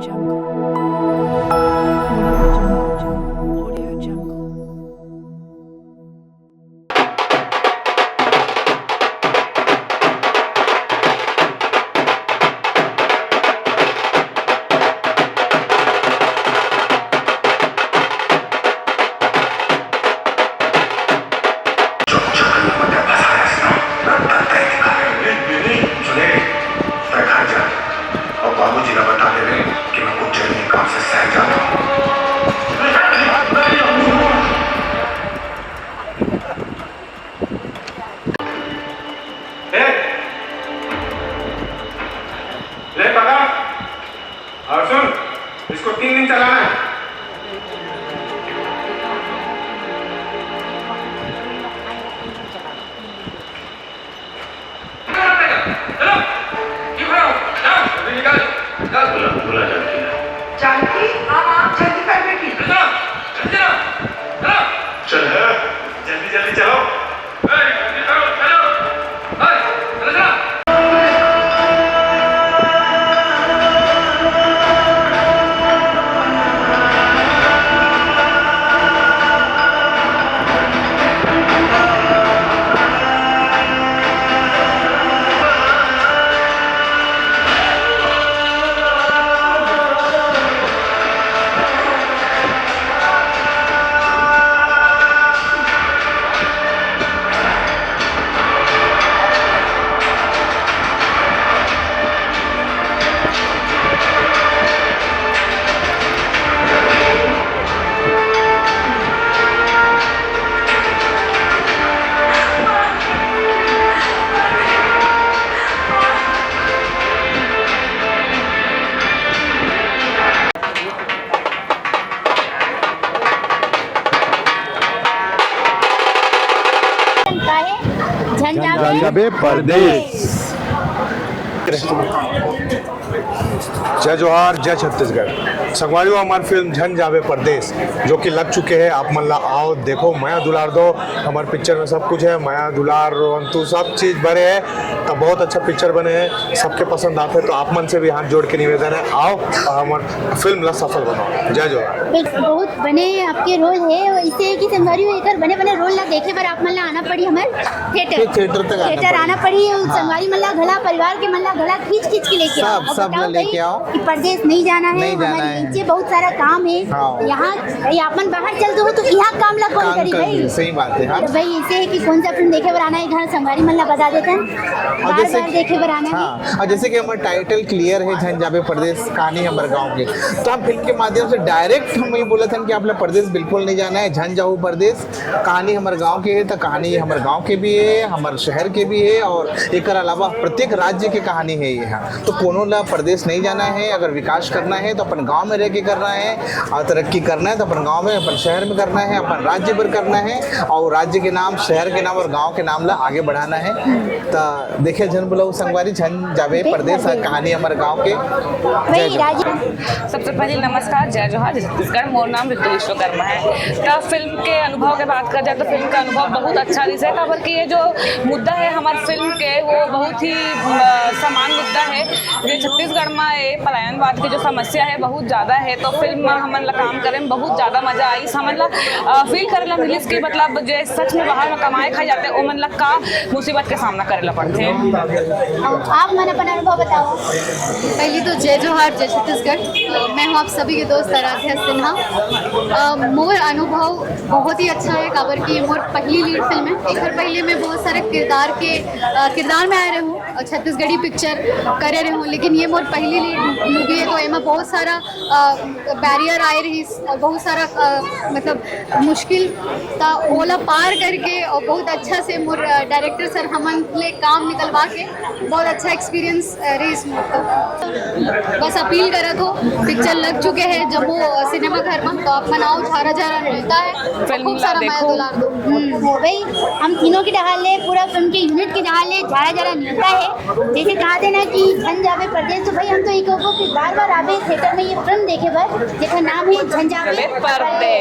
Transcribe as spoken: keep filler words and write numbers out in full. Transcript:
Jungle. Audio Jungle. Audio Jungle. चुपचाप मुझे फंसाया इसने, रत्ता तय दिखा। नहीं, नहीं, नहीं। सुने, तय घर जा और बाबूजी का बता दे रहे कि मैं कुछ जरूरी काम से शहर जाता हूँ। ए, ले पकड़। और सुन, इसको तीन दिन चलाना है। चलो, क्यों खड़ा हो? जाओ, अभी निकाल, निकाल। बुला, बुला जानकी है। जानकी? हाँ, हाँ, जानकी कर बेटी। चलो, जल्दी चलो, चलो। चल, है। जल्दी, जल्दी चलो। ए, जल्दी चलो, चलो। ए, चलो, चलो। का हे? झन जाबे। जाबे परदेस। जय जोहार, जय छत्तीसगढ़। संगवारी हो, हमार फिल्म झन जाबे परदेस, जो कि लग चुके हे, आप मन ला आओ, देखो, मया दुलार दो। हमार पिक्चर में सब कुछ हे, मया दुलार, रोंतु, सब चीज भरे हे। तो बहुत अच्छा पिक्चर बने हे, सबके पसंद आथे। तो आप मन से भी हाथ जोड़ के निवेदन हे, आओ और हमार फिल्म ला सफल बनाओ। जय जोहार। बिल्कुल, बहुत बने आपके रोल हे। इसे कि संगवारी हो, एकर बने बने रोल ला देखे बर आप मन ला आना पड़ी हमर थिएटर। फिर थिएटर तक आना थिएटर पड़ी। आना पड़ी। हाँ। संगवारी मन ला घला, परिवार के मन ला घला खींच खींच के लेके आओ। सब, अब सब बताओ ला लेके भाई आओ। कि परदेस नहीं जाना हे, नहीं जाना हमारे हे। नीचे बहुत सारा काम हे। हाँ। यहाँ, ये आप मन बाहर चल दो तो यहाँ काम ला कौन काम करी कर भाई? दे, सही बात है, हाँ। तो भाई, इसे हे कि कौन सा फिल्म देखे बर आना हे, घर संगवारी मन ला बता देते हैं, और बार जैसे बार कि देखे बर आना हे। हाँ, और जैसे कि हमारा टाइटल क्लियर है, झन जाबे परदेस, कहानी हमर गाँव के, तो हम फिल्म के माध्यम से डायरेक्ट हम ये बोलत हन कि आप ला परदेस बिल्कुल नहीं जाना है, झन जाओ परदेस। कहानी हमर गाँव के हे, तो कहानी हमर गाँव के भी हे, हमर शहर के भी हे, और एकर अलावा प्रत्येक राज्य के कहानी हे ये ह। तो कोनो ला परदेस नहीं जाना है, अगर विकास करना है तो अपन गाँव में रह के करना है, और तरक्की करना है तो अपन गाँव में, अपन शहर में करना है, अपन राज्य भर करना है, और राज्य के नाम, शहर के नाम और गाँव के नाम ला आगे बढ़ाना है। तो देखिए, झन बुलाऊ संगवारी, झन जाबे बिल्कुल, परदेस, बिल्कुल। कहानी हमर गाँव के। जय भाई, जोहार। राजीव। सबसे पहले नमस्कार, जय जोहार, जय छत्तीसगढ़। मोर नाम ऋतु विश्वकर्मा है। तो फिल्म के अनुभव के बात कर जाए तो फिल्म का अनुभव बहुत अच्छा रहिस हे, काबर कि ये जो मुद्दा है हमारे फिल्म के, वो बहुत ही अ, समान मुद्दा है। ये छत्तीसगढ़ में ये पलायनवाद की जो समस्या है बहुत ज़्यादा है, तो फिल्म में हमन ला काम करे में बहुत ज़्यादा मजा आइस। हमन ला फील करे ला मिलिस कि मतलब जे सच में बाहर में कमाए खाए जाते, ओमन ला का मुसीबत के सामना करे ला पड़थे। आप मन अपन अनुभव बताओ। पहली तो जय जोहार, जय छत्तीसगढ़। अ, मैं हूँ आप सभी के दोस्त आराध्या सिन्हा। अ, मोर अनुभव बहुत ही अच्छा है, काबर कि ये मोर पहली लीड फिल्म है। एकर पहले मैं बहुत सारे किरदार के, अ, किरदार में आए रहे हूँ, अ, छत्तीसगढ़ी पिक्चर करे रहे हूँ, लेकिन ये मोर पहली लीड मूवी है, तो एमा बहुत सारा, अ, बैरियर आए रहिस, अ, बहुत सारा, अ, मतलब मुश्किल, त ओला पार करके और बहुत अच्छा से मोर, अ, डायरेक्टर सर हमन ले काम निकलवा के बहुत अच्छा एक्सपीरियंस, अ, रहिस मोर तो। बस अपील करत हो, पिक्चर लग चुके हैं जम्मो, अ, सिनेमा घर में, तो आप मन आओ, झारा झारा नेवता है, फिल्म खूब ला सारा मया देखो। दुलार दो। हम्म, भाई, हम तीनों के डहार ले, पूरा फिल्म के यूनिट के डहार ले झारा झारा नेवता है। जैसे कहा थे ना कि झन जाबे परदेस, तो भाई हम तो ये कहो कि बार बार आबे थिएटर में ये फिल्म देखे बर, जेकर नाम है झन जाबे परदेस।